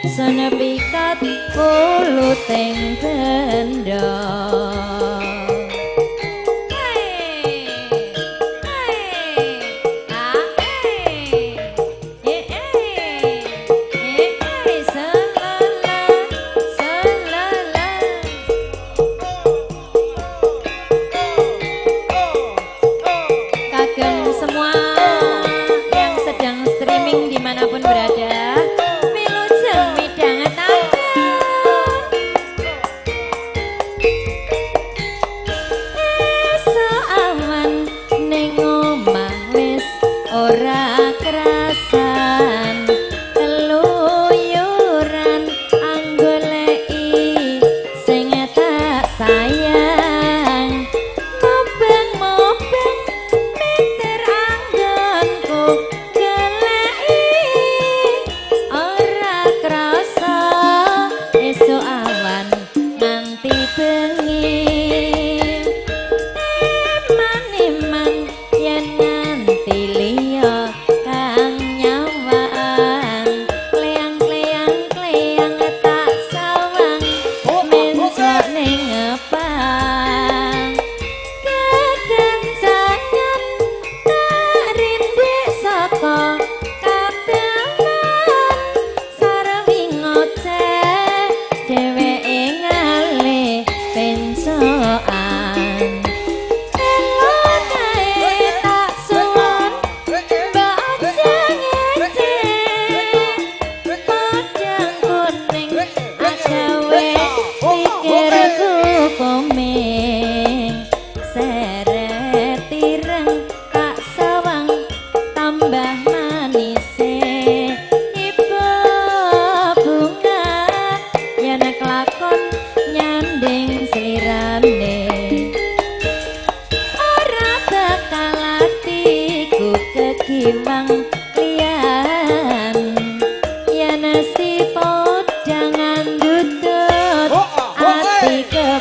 senepikat kuluting benda. Kagem semua yang sedang streaming dimanapun berada, wilujeng midhangetaken.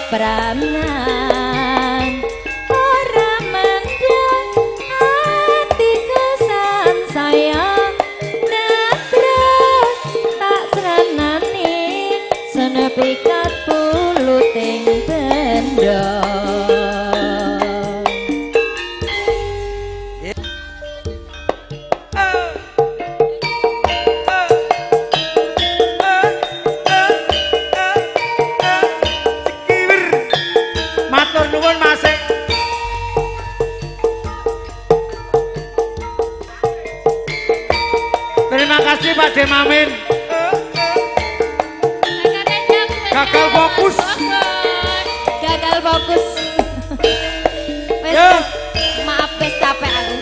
Pranan ora mendem ati kesan saya nabrak tak sranani senepikat puluting benda. Terima kasih Pak Demamin. Gagal fokus. Gagal fokus. Wes, maaf wes capek aku.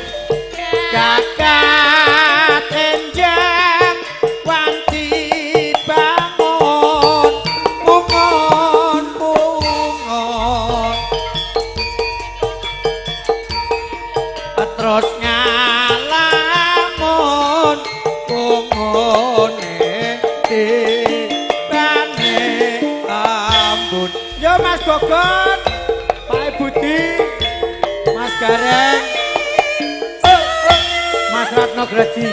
Gagal enjang wanci bangun pungon pungon. Terus ngalamun pungone tibane ambun. Yo Mas Gogon, Pak Budi, Mas Gareng, Mas Ratno Graji.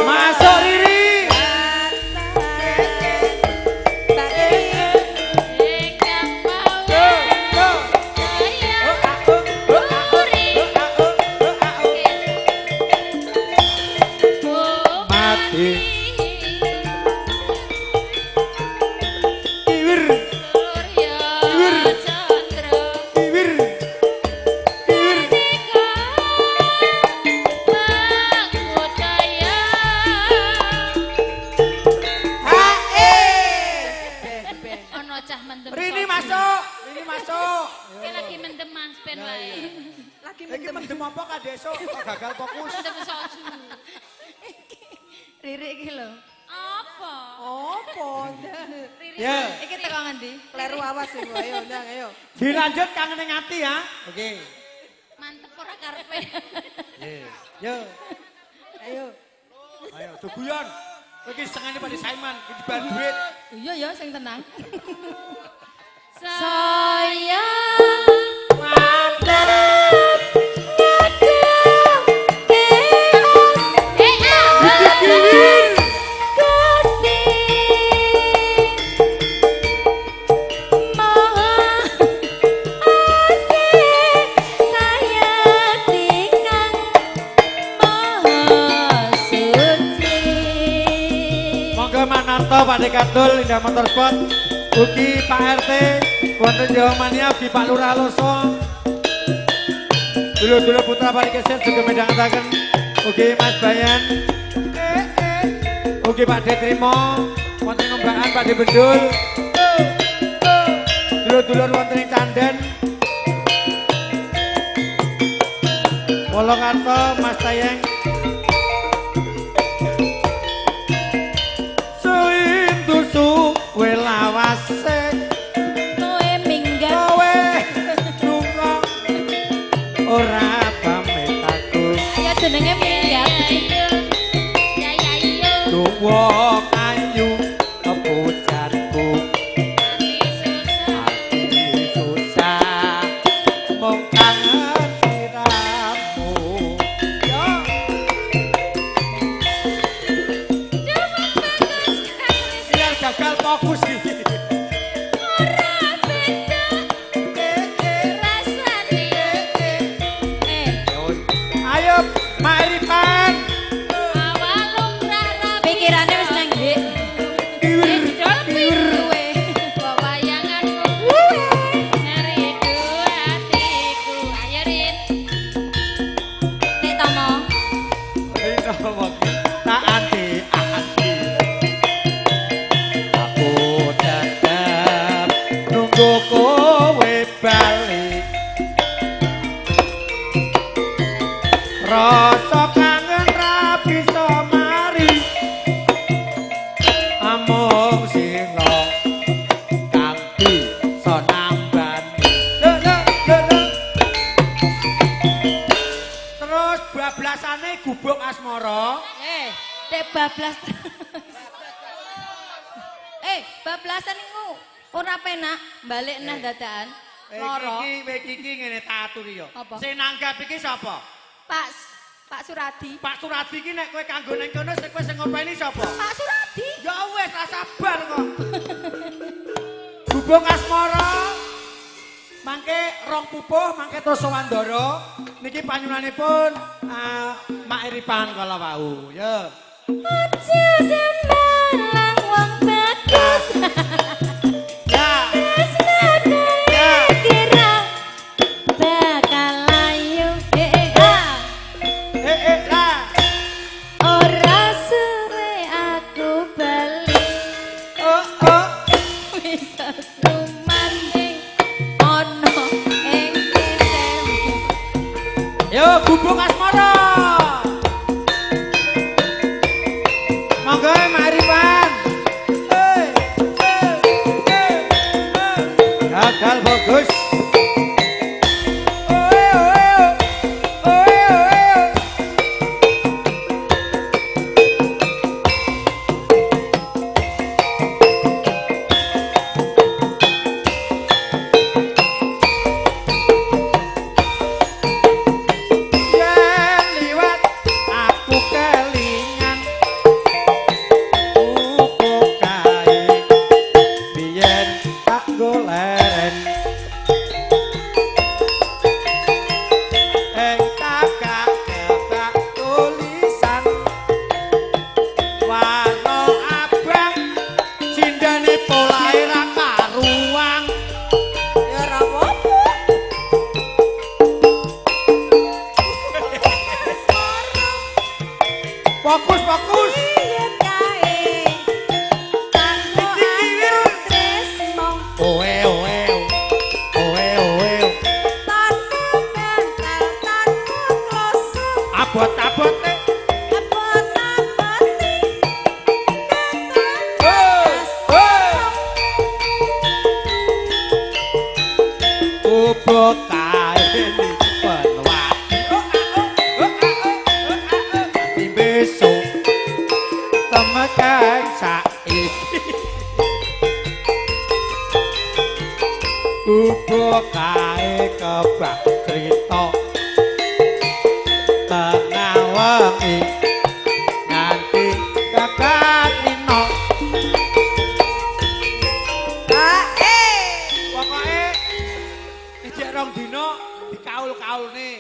Masuk Riri. Mati. Kiwir. Kiwir. Kiwir. Kiwir. Ono cah mendem. Rini masuk, Rini masuk. Ki lagi mendem Mas ben wae. Lagi Iki mendem apa kadeso kok gagal fokus. Mendem soju. Riri iki lho. Apa? Opo? Riri. Ya. Iki teko ngendi? Kleru awas iku, ayo ndang ayo. Dilanjut kangen ning ati ya. Oke. Mantep ora karepe. Yo. Ayo. Ayo guyon. Kowe iki sengane Pak Saiman, iki dibayar duit. Iya ya sing tenang. Saya Mantep. Gusti Maha Asih saya kang Maha Suci. Monggo Mas Narto, Pak Dekatul, Indah Motorsport, ugi Pak RT, wonten Jawa Mania, ugi Pak Lurah Loso. Dulur-dulur putra Parikesit juga midhangetaken ugi Mas Bayan. Ugi Pak De Trimo, wonten Ngombakan Pak De Bendul. Dulur-dulur wonten ing Canden. Wolokarto, Mas Tayeng. Suwintu suwe lawase Kowe minggat kowe lunga ora pamit aku. ya jenenge minggat. Ya ya yo. Tuwa kayu kepujanku Ati susah. ati susah mung kangen siramu. Yo. Duh, Mas Bagus Kang. Biar gagal fokus iki. Ora beda rasane. Eh, Ayo Mak Ripan. Awal lumrah ra pikirane wis nang ndik. Didol Luwe. Wayanganmu ngeridu hatiku. Ayo Rin. Nek tomo. Tak ati ati. Aku tetep asmara. Tek bablas terus. Bablasan iku ora penak, balik nang dadakan. Loro. Iki iki ngene tak aturi yo. Sing nanggap iki sapa? Pak Suradi. Pak Suradi iki nek kowe kanggo ning kono sing kowe sing ngopeni sapa? Pak Suradi. Ya wis ra sabar kok. Gubuk asmara. Mangke rong pupuh, mangke terus Wandara. Niki panyuwunanipun Mak Iripan kala wau. Ya. Aja sembalang wong bagus. Ya. Ya. Kira bakal layu. Ora suwe aku bali. Oh oh. Wis sumanding ono ing sisihmu. Yo gubuk asmara. Monggo Mak Iripan. Gagal bagus. Yen liwat aku kelingan opo kae biyen tak goleren ing kakak kebak tulisan warna abang sindene polahe ra karuang. Ya ora apa-apa. Fokus fokus. Yen kae tanpa aku tresno, Oe oe oe oe tanpa bantal, tanpa kloso, abot-abote. abot-abote Opo kae penwati. Ati besok temekang saiki. Opo kae kebak crita tengah wengi nganti kekatrina. Pokoke ijek rong dina dikaul-kaulne.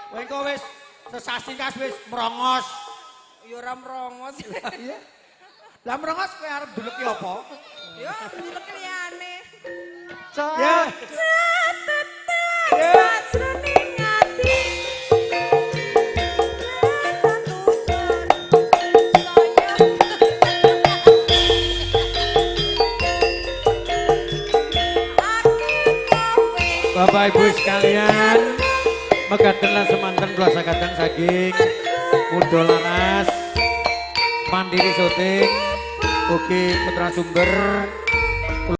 Kowe engko wis sesasi kas wis mrongos. Ya ora mrongos. Iya. Lah mrongos kowe arep ndeleki apa? Ya ndelek liyane. Ya. Catetan Ya. sajroning ati. Bapak Ibu sekalian, megaten lan semanten kula sakadang saking Muda Laras Mandiri Syuting ugi Putra Sumber